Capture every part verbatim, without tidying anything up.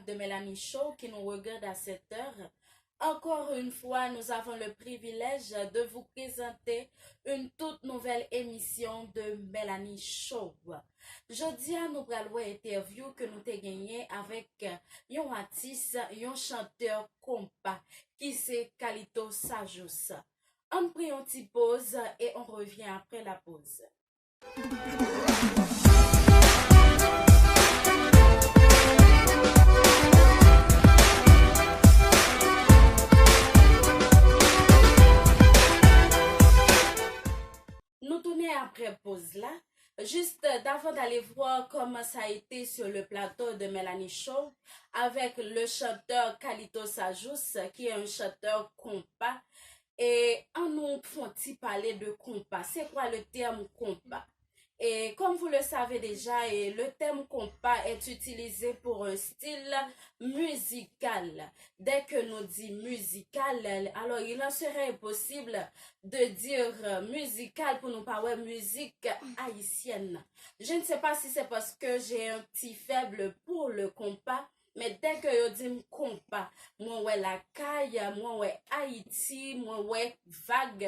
de Mélanie Show qui nous regarde à cette heure. Encore une fois, nous avons le privilège de vous présenter une toute nouvelle émission de Mélanie Show. Jodi a, nou pral wè entèvyou ke nou te genyen avèk yon atis, yon chantè konpa, ki se Carlito Sajous. Ann pran yon ti poz e on revyen apre la poz. Nou tounen apre poz la. Juste d'avant d'aller voir comment ça a été sur le plateau de Mélanie Show avec le chanteur Carlito Sajous, qui est un chanteur compas. Et on nous font-ils parler de compas. C'est quoi le terme compas? Et comme vous le savez déjà, et le terme compas est utilisé pour un style musical. Dès que nous dit musical, alors il en serait impossible de dire euh, musical pour nous parler musique haïtienne. Je ne sais pas si c'est parce que j'ai un petit faible pour le compas, mais dès que yo di m konpa, mwen wè lakay, mwen wè Ayiti, mwen wè vag,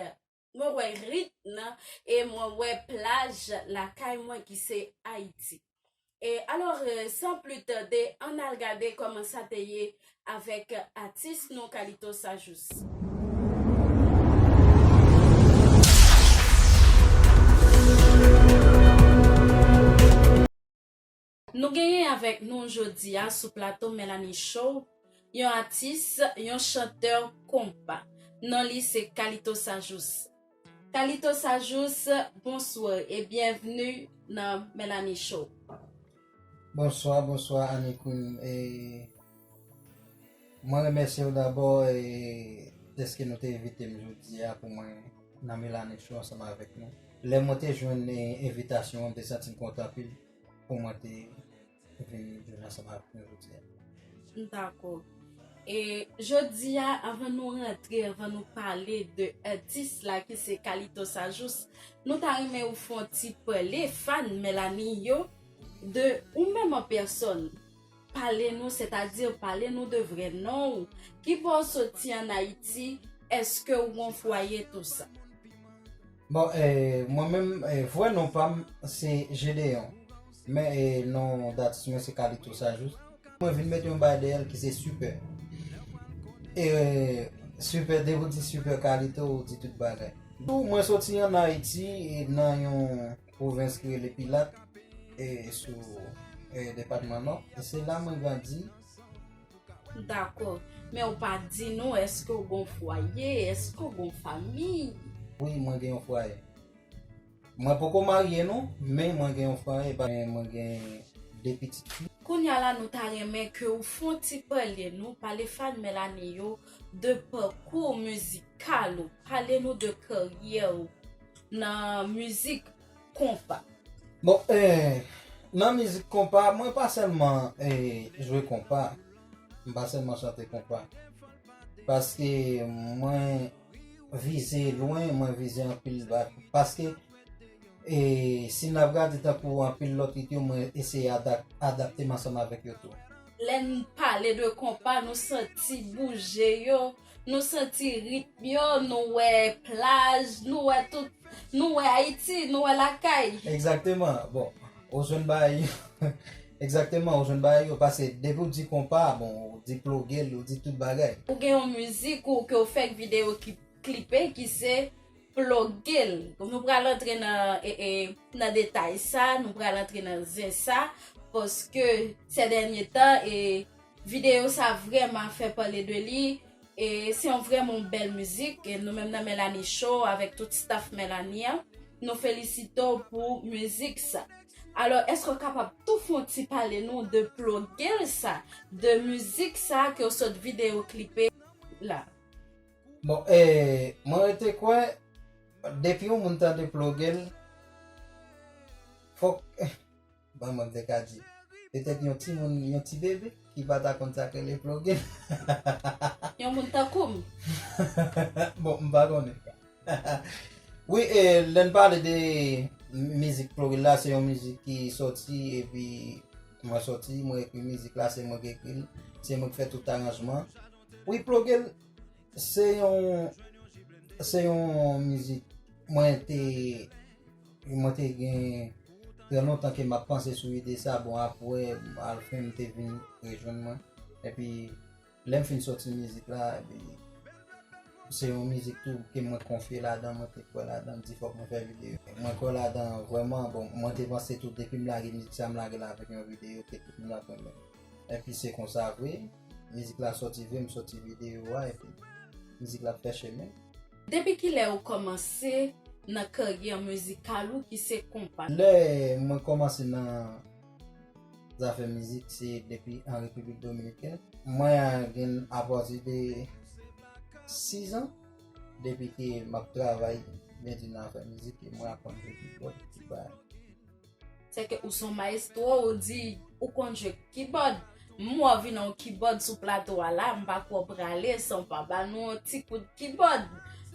mwen wè ritm e mwen wè plaj lakay mwen ki se Ayiti. E alò, euh, sans plus tarder, ann al gade kòman sa te ye avèk atis nou Carlito Sajous. Nou genyen avèk nou jodi a sou plato Melanie Show yon atis, yon chantè konpa. Non li se Carlito Sajous. Carlito Sajous, bonsoir et bienvenue nan Melanie Show. Bonswa, bonswa Annie Queen. E mwen remèsye w dabò e dèske nou te envite m jodi a pou mwen nan Melanie Show ansanm avèk nou. Lè mwen te jwenn e, envitasyon an, m te santi m kontan anpil pou mwen te vin jwenn ansanm avèk nou jodi a. Dakò. E jodi a, anvan nou rantre, anvan nou pale de atis la ki se Carlito Sajous, nou ta renmen ou fè yon ti pale fan Melanie yo de ou menm an pèsòn. Pale nou, sètadi pale nou de vrè non w. Ki bò w soti ann Ayiti? Èske w gon fwaye, tou sa? Bon, eh, mwen menm, eh, vrè non pa m se Gedeon. Men, eh, non datis mwen se Carlito Sajous. Mwen vin mete yon bagay dèyè l ki se Super. E, eh, Super, depi w di Super Carlito, ou di tout bagay. Tou, mwen soti ann Ayiti, e nan yon pwovens ki rele Pilat, e sou, e depatman Nò. E se la mwen grandi. Dakò. Men ou pa di nou, èske w gon fwaye, èske w gon fanmi? Wi, mwen gen yon fwaye. Mwen poko marye non, men mwen gen yon fwaye, pa, mwen gen de pitit fi. Kounye a la, nou ta renmen ke w fè yon ti pale nou, pale fan Melanie yo de pakou mizikal ou, pale nou de karyè w nan mizik konpa. Bon, eh, nan mizik konpa, mwen pa sèlman, eh, jwe konpa. M pa sèlman chante konpa. Paske mwen vize lwen, mwen vize anpil ba-, paske, eh, si n ap gade tankou anpil lòt rit yo, mwen eseye adak-, adapte m ansanm avèk yo tou. Lè n pale de konpa, nou santi bouje yo, nou santi ritm yo, nou wè plaj, nou wè tout, nou wè Ayiti, nou wè lakay. Egzakteman. Bon, ou jwenn bagay yo. Egzakteman, ou jwenn bagay yo. Paske depi w di konpa, bon, ou di ploge l, ou di tout bagay. Ou gen yon mizik ou ke w fèk videyo ki klipe ki se ploge l. Nou pral antre nan, e, e, nan detay sa, nou pral antre nan zen sa, paske sè dènye tan, e, videyo sa vrèman fè pale de li, e se yon vrèman bèl mizik, e nou menm nan Melanie Show, avèk tout staff Melanie an, nou felisite w pou mizik sa. Alò, èske w kapab tou fè yon ti pale nou de ploge l sa, de mizik sa ke w sot videyo klipe la? Bon, eh, mwen rete kwè, depi yon moun tande ploge l, fòk, ban mwen m te ka di, petèt yon timoun, yon ti bebe ki pa ta konn sa k rele ploge l. Yon moun tankou m. Bon, m pa konnen. Wi, e, lè n pale de mizik ploge l la, se yon mizik ki sòti, epi mwen sòti, mwen ekri mizik la, se mwen ki ekri l. Se mwen ki fè tout aranjman. Wi, Ploge l, se yon, se yon mizik mwen te, mwen te gen trè lontan ke m ap panse sou ide sa. Bon, apre, alfen, m te vin rejwenn mwen. Epi, lè m fin soti mizik la, epi, se yon mizik tou ke mwen konfye ladan, mwen te kwè ladan, m di fòk mwen fè videyo. Mwen kwè ladan vrèman, bon, mwen te panse tou depi m lage mizik sa, m lage l avèk yon videyo ke tout moun ap renmen. Epi se konsa vre, mizik la soti vre, m soti videyo a, epi mizik la ap fè chemen. Depi kilè ou kòmanse nan karyè mizikal ou ki se konpa? Lè mwen kòmanse nan zafè mizik, se depi an Repiblik Dominikèn. Mwen gen apati de sis an depi ke m ap travay, byen di nan afè mizik, e mwen aprann jwe kibòd, ti bagay. Sèke ou se yon mayestwo, ou di ou konn jwe kibòd. M wè w vin yon kibòd sou plato a la, m pa kwè w prale san w pa ba nou yon ti kout kibòd.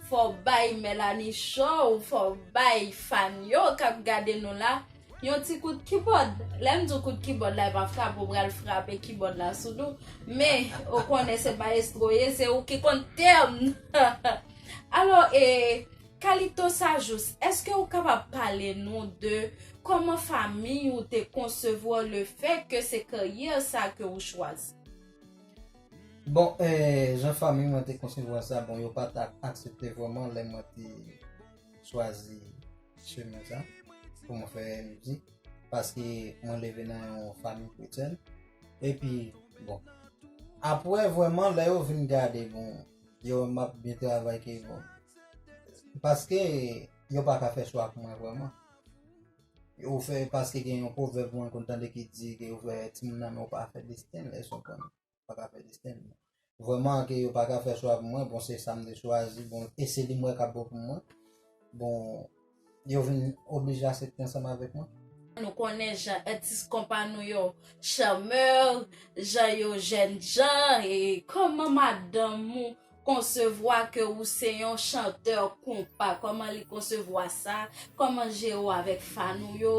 Fò w bay Melanie Show, fò w bay fan yo k ap gade nou la yon ti kout kibòd. Lè m di w kout kibòd la, e pa frape w pral frape kibòd la sou nou. Men, ou konnen se mayestwo ye, se ou ki konn tèm. Alò, e, Calito Sajous, èske ou kapab pale nou de kòman fanmi ou te konsevwa le fè ke se karyè sa ke ou chwazi? Bon, eh, jan fanmi mwen te konsevwa sa, bon, yo pa t ak-, aksepte vrèman lè mwen te chwazi chemen sa pou mwen fè mizik, paske mwen leve nan yon fanmi kretyèn. Epi, bon, apre vrèman, lè yo vin gade, bon, yo wè m ap byen travay ke, bon, paske yo pa ka fè chwa pou mwen vrèman. Ou fè, paske gen yon pwovèb mwen konn tande ki di ke ou fè timoun nan men ou pa fè desten l, èske w konprann? Pa ka fè desten l. Vrèman ke yo pa ka fè chwa pou mwen, bon, se sa m te chwazi, bon, e se li m wè k ap bon pou mwen. Bon, yo vin oblije aksepte ansanm avèk mwen. Nou konnen jan atis konpa nou yo chanmè, jan yo jènjan, e kòman madanm ou konsevwa ke ou se yon chantè konpa? Kòman li konsevwa sa? Kòman jere w avèk fan ou yo,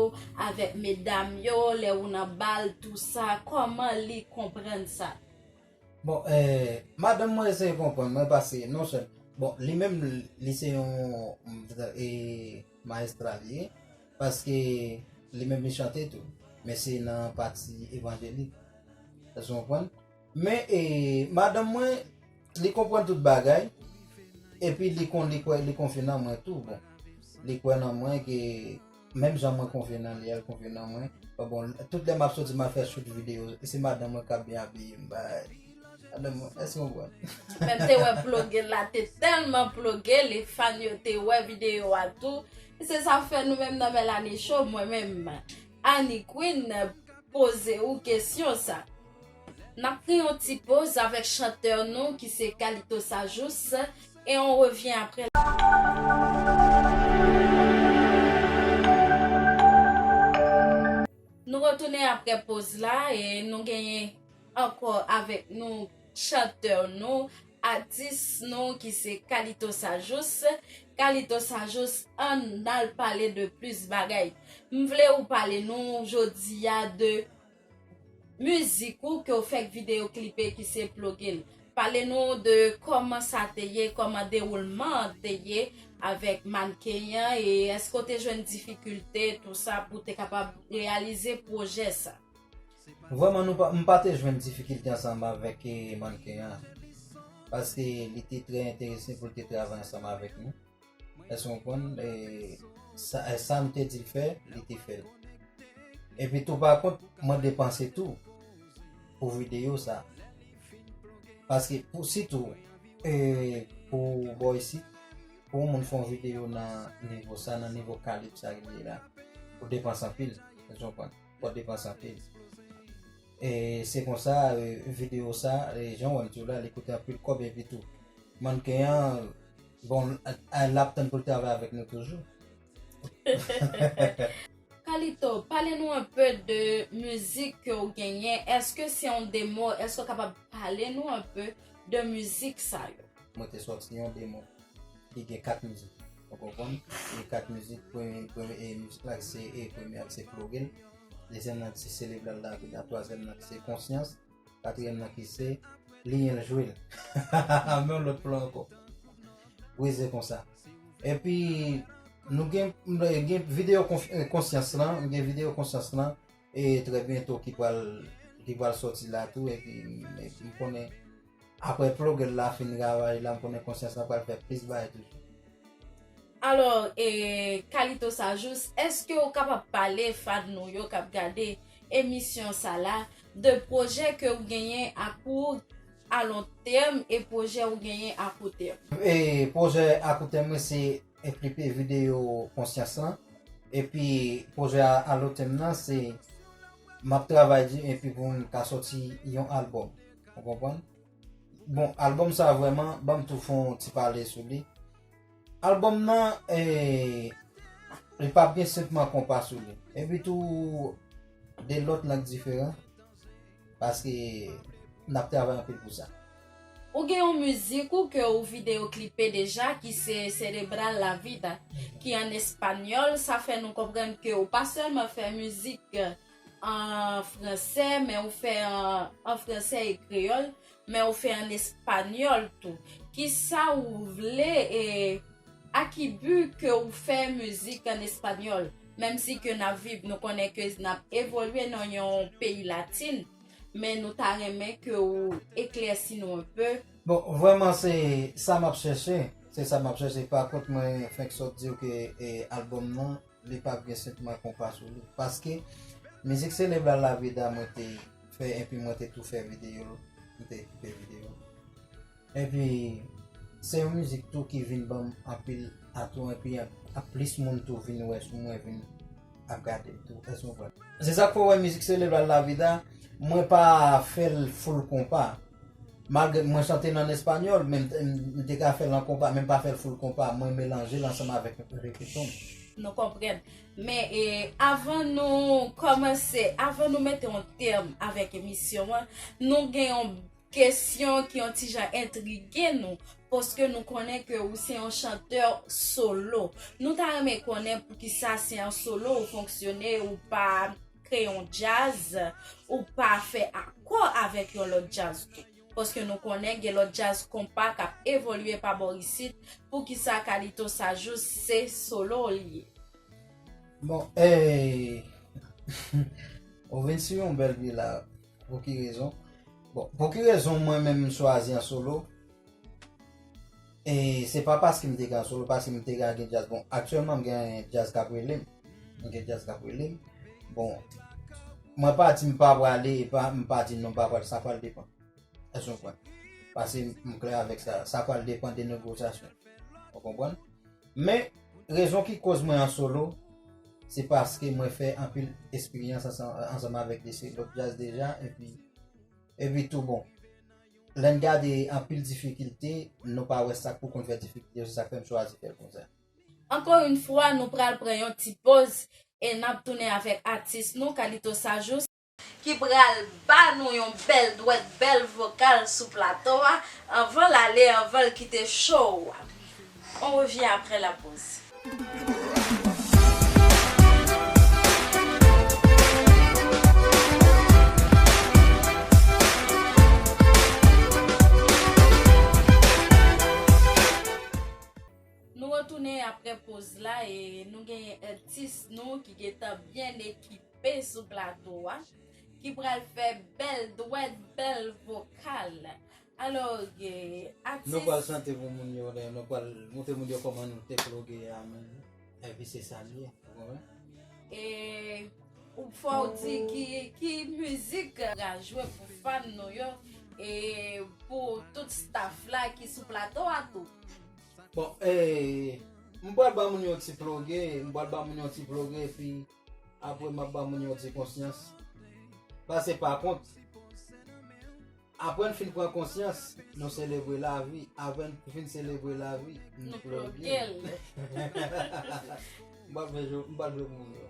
avèk medam yo, lè ou nan bal, tou sa? Kòman li konprann sa? Bon, eh, madanm mwen eseye konprann mwen, paske non sèl, bon, li menm, li se yon, mm, eh, mayestra li ye, paske li menm li chante tou, men se nan pati evanjelik. Èske w konprann? Men, eh, madanm mwen, li konprann tout bagay, epi li kon-, li kwè, li konfye nan mwen tou, bon. Li kwè nan mwen ke menm jan mwen konfye nan li, èl konfye nan mwen. Bon, tout lè m ap soti, m ap fè shoot videyo, se madanm mwen k ap byen abiye m, bay. Madanm mwen, èske w konprann? Menm te wè Ploge la, te tèlman Ploge, li fan yo te wè videyo a tou. Se sa fè nou menm nan Melanie Show, mwen menm, Annie Queen, poze ou kesyon sa. N ap pran yon ti poz avèk chantè nou ki se Calito Sajous, e on revyen apre. Nou retounen apre poz la e nou genyen ankò avèk nou chantè nou, atis nou ki se Calito Sajous. Calito Sajous, ann al pale de plis bagay. M vle ou pale nou jodi a de mizik ou ke w fèk videyo klipe ki se Ploge l. Pale nou de kòman sa te ye, kòman dewoulman an te ye avèk mannken an, e èske w te jwenn difikilte, tou sa, pou w te kapab reyalize pwojè sa? Vrèman, nou pa, m pa te jwenn difikilte ansanm avèk, eh, mannken an, paske li te trè enterese pou l te travay ansanm avèk nou. Èske w konprann? E sa, e sa m te di l fè, li te fè l. Epi tou, pa kont, mwen depanse tou pou videyo sa. Paske pou, sitou, e pou bò isit, pou yon moun fè yon videyo nan nivo sa, nan nivo kalib sa li ye la, ou depanse anpil. Èske w konprann? Fò w depanse anpil. E se konsa, e, videyo sa, e, jan w wè m di w la, li koute anpil kòb epi tou. Mannken an, bon, a, a, l ap tann pou l travay avèk nou toujou. Calito, pale nou enpe de mizik ke w genyen. Èske se yon demo? Èske w kapab pale nou enpe de mizik sa yo? Mwen te sòti yon demo ki gen kat mizik. Ou konprann? E kat mizik, premye, premye, e mizik la se, e premye a se Ploge l. Dezyèm nan se Selebre Lavi la, twazyèm nan se Konsyans. Katriyèm nan ki se Liyen l jwe l. Men yon lòt plan ankò. Wi, se konsa. Epi, nou gen, gen videyo konf- eh, konsyans lan, gen videyo konsyans lan, e trè byento ki pral, ki pral sòti la tou, epi, epi m konnen, apre Plogèl la fin travay la, m konnen konsyans lan pral fè plis bagay toujou. Alò, e, Kalito Sajous, èske w kapab pale fan nou yo k ap gade emisyon sa la de pwojè ke w genyen a kou, a lon tèm, e pwojè w genyen a kou tèm? E pwojè a kou tèm mwen se e klipe videyo konsyans lan. Epi pwojè a, a lon tèm nan se m ap travay di epi pou m ka sòti yon albòm. Ou konprann? Bon, albòm sa vrèman, ban m tou fè yon ti pale sou li. Albòm nan, eh, li p ap gen senpman konpa sou li. Epi tou, de lòt lang diferan. Paske n ap travay anpil pou sa. Ou gen yon mizik ou ke ou videyo klipe deja ki se Celebrar la Vida, ki an espanyòl. Sa fè nou konprann ke ou pa sèlman fè mizik an fransè, men ou fè an, an fransè e kreyòl, men ou fè an espanyòl tou. Kisa ou vle e a ki bi ke ou fè mizik an espanyòl? Menm si ke n ap viv, nou konnen ke n ap evolye nan yon peyi latin, men nou ta renmen ke ou eklèsi nou enpe. Bon, vrèman, se sa m ap chèche. Se sa m ap chèche. Pa kont, mwen fenk sot di w ke, e, albòm nan, li p ap gen senpman konpa sou li. Paske mizik Celebrar la Vida mwen te fè, epi mwen te tou fè videyo, mwen te ekipe videyo. Epi, se yon mizik tou ki vin ban m anpil atou, epi an, an plis moun tou vin wè sou mwen, vin ap gade m tou, èske w konprann? Se sa k fè w wè mizik Celebrar la Vida, mwen pa fè l full konpa. Malgre mwen chante l an espanyòl, men m, m, m te ka fè l an konpa, men m pa fè l full konpa, mwen melanje l ansanm avèk reggaeton. Nou konprann. Men, e, avan nou kòmanse, avan nou mete yon tèm avèk emisyon an, nou gen yon kesyon ki yon ti jan entrige nou, paske nou konnen ke ou se yon chantè solo. Nou ta renmen konnen poukisa se an solo ou fonksyone, ou pa kreye yon djaz, ou pa fè akò avèk yon lòt djaz tou. Paske nou konnen gen lòt djaz konpa k ap evolye pa bò isit, poukisa Kalito Sajous se solo li ye? Bon, eh, ou vin sou yon bèl pye la. Pou ki rezon? Bon, pou ki rezon mwen menm m chwazi an solo? E se pa paske m te ka an solo, paske m te ka gen djaz. Bon, aktyèlman m gen djaz k ap rele m. M gen djaz k ap rele m. Bon, mwen pa di m pa prale, e pa, m pa di non m pa prale, sa pral depann. Èske w konprann? Paske m klè avèk sa. Sa pral depann de negosyasyon. Ou konprann? Men, rezon ki koz mwen an solo, se paske mwen fè anpil esperyans ansanm, ansanm avèk de seri lòt djaz deja, epi, epi tou bon. Lè n gade anpil difikilte, nou pa wè sa k pou konn fè difikilte yo, se sa k fè m chwazi fè l konsa. Ankò yon fwa, nou pral pran yon ti poz e n ap tounen avèk atis nou, Kalito Sajous, ki pral ba nou yon bèl dwèt, bèl vokal sou plato a, anvan l ale, anvan l kite show a. On revient après la pause. Nou retounen apre poz la e nou genyen atis nou ki gentan byen ekipe sou plato a, ki pral fè bèl dwèt, bèl vokal. Alò, e, atis. Nou pral chante pou moun yo, nou pral montre moun yo kòman nou te ploge a menm. Epi se sa l ye, ou konprann? E ou fò w di ki, ki mizik w pral jwe pou fan nou yo, e pou tout staff la ki sou plato a tou. Bon, e, m pral ba moun yo ti ploge, m pral ba moun yo ti ploge, epi apre m ap ba moun yo ti konsyans. Pase pa kont. Apre n fin pran konsyans, nou selebre lavi. Apre n fin selebre lavi, nou ploge l. M pral jwe, m pral jwe pou moun yo.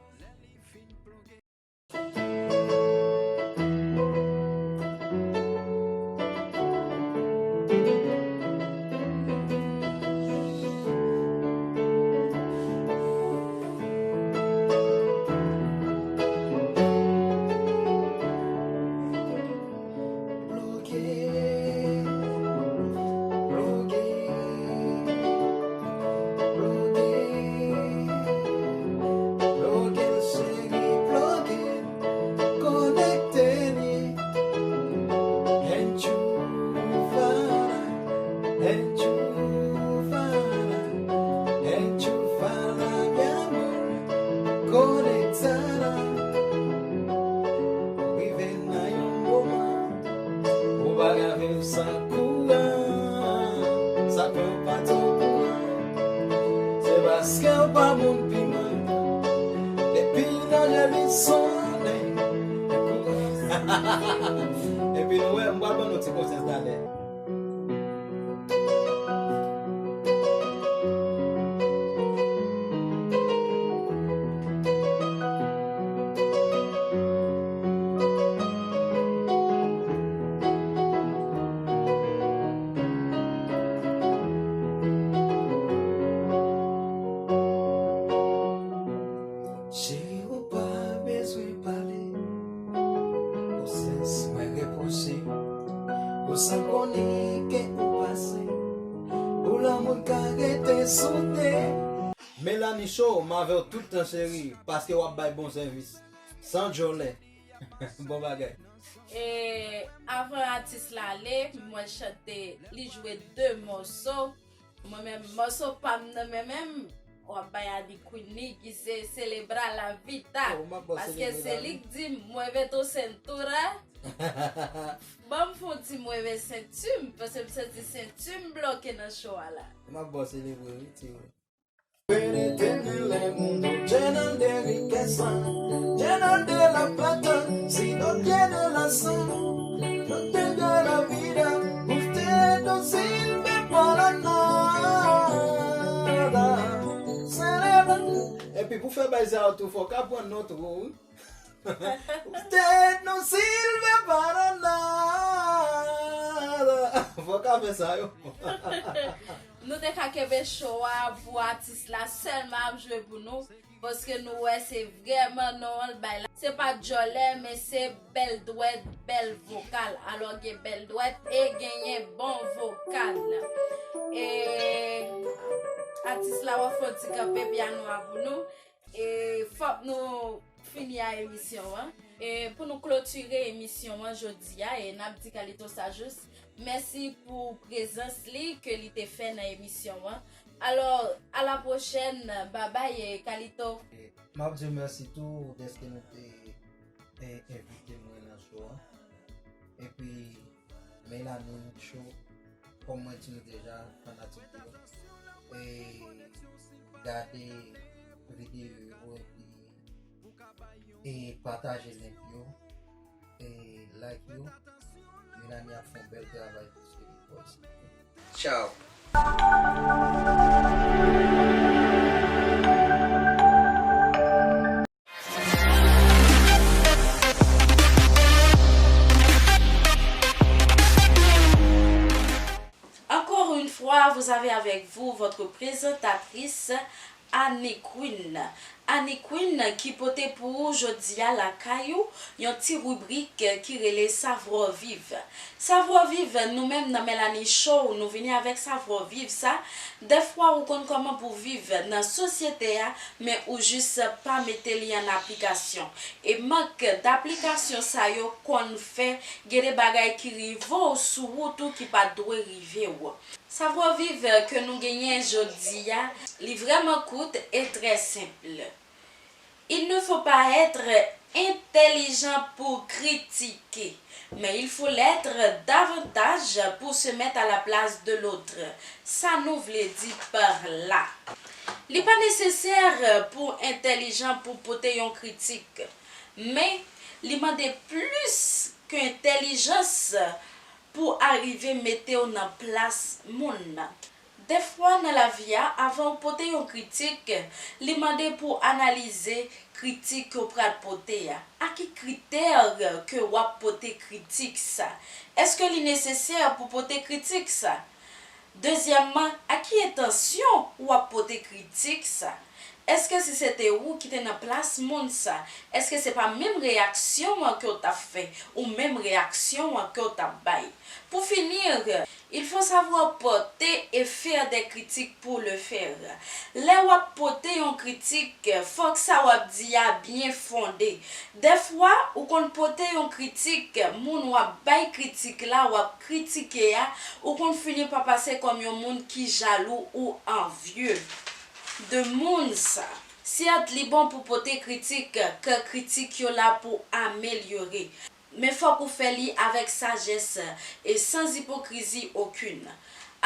Enchufada, enchufada, mi amor, conectada. Ou rive nan yon moman, ou pa ka viv san kouran. Sa fè w pa twò kouran, se paske w pa moun pi mwen. Depi lè li sonnen, epi nou wè, m pral ban nou ti konsyans talè. Cheri, ou pa bezwen pale. Konsyans mwen repwoche. Ou sa konnen ke ou pase. Pou lanmou ka rete sou tè. Melanie Show, m avè w tout tan, cheri, paske w ap bay bon sèvis. San djòlè. Bon bagay. E avan atis la ale, mwen chante, li jwe de mòso. Mwen menm, mòso pa m nan men menm, w ap bay Annie Queen li ki se Celebra la Vida. Oh, m ap ba w paske selebre se la li vi. K di m, mueve tu cintura. Ban m fè yon ti mueve senti m, paske m santi senti m bloke nan show a la. M ap ba w selebre, wi, ti wi. Puede tener el mundo lleno de riqueza, lleno de la plata, si no tiene la sal, no tenga la vida, usted no sirve para nada. Celebra. Epi pou fè bay sa yo tou, fò w ka pran nòt ou, wi. Usted no sirve para nada. Fò w ka fè sa yo. Nou te ka kenbe show a pou atis la sèlman ap jwe pou nou, paske nou wè se vrèman non an l bay la. Se pa djòlè, men se bèl dwèt, bèl vokal. Alò gen bèl dwèt e genyen bon vokal. E atis la w ap fè yon ti kanpe pyano a pou nou. E fòk nou fini a emisyon an. E pou nou klotire emisyon an jodi a, e n ap di Carlito Sajous mèsi pou prezans li ke li te fè nan emisyon an. Alò, a la pwochèn, babay, e Carlito. E m ap di w mèsi tou dèske nou te, e, envite mwen nan show an. Epi, Melanie Show, kòm mwen di nou deja, fanatik yo, e gade videyo yo, epi, e pataje link yo, e like yo. Melanie ap fè yon bèl travay pou Seri Boys. Tchao. Encore une fois, vous avez avec vous votre présentatrice, Annie Queen. Annie Queen ki pote pou ou jodi a lakay ou yon ti ribrik ki rele Savoir Vivre. Savoir Vivre, nou menm nan Melanie Show, nou vini avèk Savoir Vivre sa. Dèfwa ou konn kòman pou viv nan sosyete a, men ou jis pa mete li an aplikasyon. E mank daplikasyon sa yo konn fè gen de bagay ki rive w sou wout ou ki pa t dwe rive w. Savoir Vivre ke nou genyen jodi a, li vrèman kout e trè senp. Il ne faut pas être intelligent pour critiquer, mais il faut l'être davantage pour se mettre à la place de l'autre. Sa nou vle di pa la. Li pa nesesè pou entèlijan pou pote yon kritik, men li mande plis ke entèlijans pou arive mete w nan plas moun nan. Dèfwa nan lavi a, avan w pote yon kritik, li mande pou w analize kritik ke w pral pote a. A ki kritè ke w ap pote kritik sa? Èske li nesesè pou pote kritik sa? Dezyèmman, a ki entansyon w ap pote kritik sa? Èske si se te ou ki te nan plas moun sa, èske se pa menm reyaksyon an ke w t ap fè, ou menm reyaksyon an ke w t ap bay? Pou fini, il faut savoir porter et faire des critiques pour le faire. Lè w ap pote yon kritik, fòk sa w ap di a byen fonde. Dèfwa, ou konn pote yon kritik, moun w ap bay kritik la, w ap kritike a, ou konn fini pa pase kòm yon moun ki jalou ou anvye de moun sa. Sèt, li bon pou pote kritik, ke kritik yo la pou amelyore. Men fòk ou fè li avèk sajès e sans hypocrisie aucune.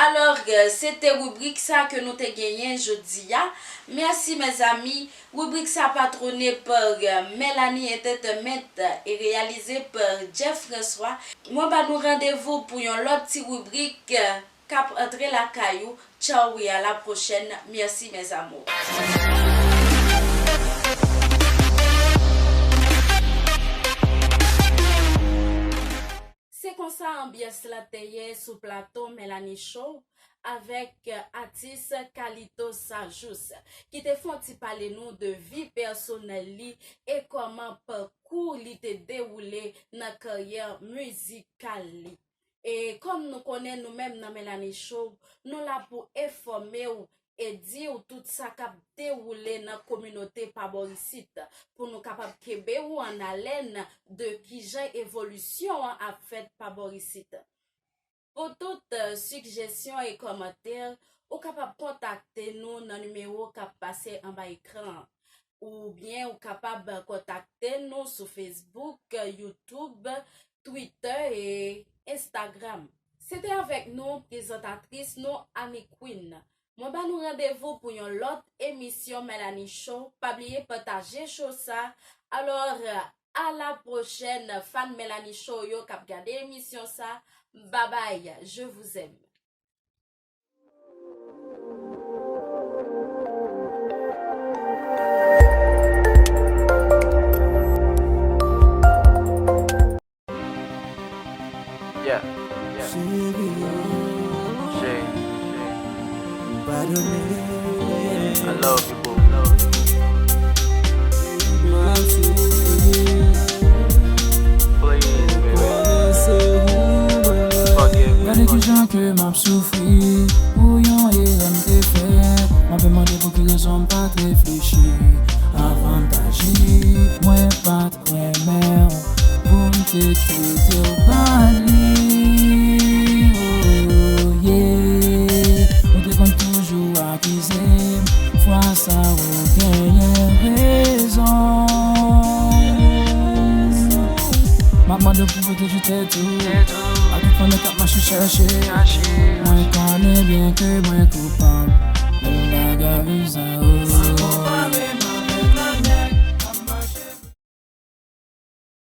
Alò, se te ribrik sa ke nou te genyen jodi a. Mèsi, mezanmi. Ribrik sa patwone pa Melanie Entertainment e reyalize pa Jeff François. Mwen ba nou randevou pou yon lòt ti ribrik k ap antre lakay ou. Tchaw e a la pwochèn. Mèsi, mes amours. Se konsa anbyans la te ye sou plato Melanie Show avèk atis Carlito Sajous, ki te fè yon ti pale nou de vi pèsonèl li e kòman pakou li te dewoule nan karyè mizikal li. E kòm nou konnen, nou menm nan Melanie Show, nou la pou enfòme w e di w tout sa k ap dewoule nan kominote pa bò isit, pou nou kapab kenbe w an alèn de kijan evolisyon an ap fèt pa bò isit. Pou tout, eh, sijesyon e kòmantè, ou kapab kontakte nou nan nimewo k ap pase anba ekran an. Oubyen ou kapab kontakte nou sou Facebook, YouTube, Twitter e Instagram. Se te avèk nou, prezantatris nou, Annie Queen. Mwen ba nou randevou pou yon lòt emisyon Melanie Show. Pa bliye pataje show sa. Alò, a la pwochèn, fan Melanie Show yo k ap gade emisyon sa. Babay, je vous aime. Yeah, yeah. Shay, I love you, boo. Please, baby. Forgive me. Gade kijan ke m ap soufri pou yon erè m te fè. M ap mande pou ki rezon m pa t reflechi avan m t aji. Mwen pa t renmen w pou m te kite w ba li. Oh, yeah. Ou te konn toujou akize m. Fwa sa ou genyen rezon. M ap mande w pou pwoteje tèt ou. A tout fannèt k ap mache chèche. Mwen konnen byen ke mwen koupab.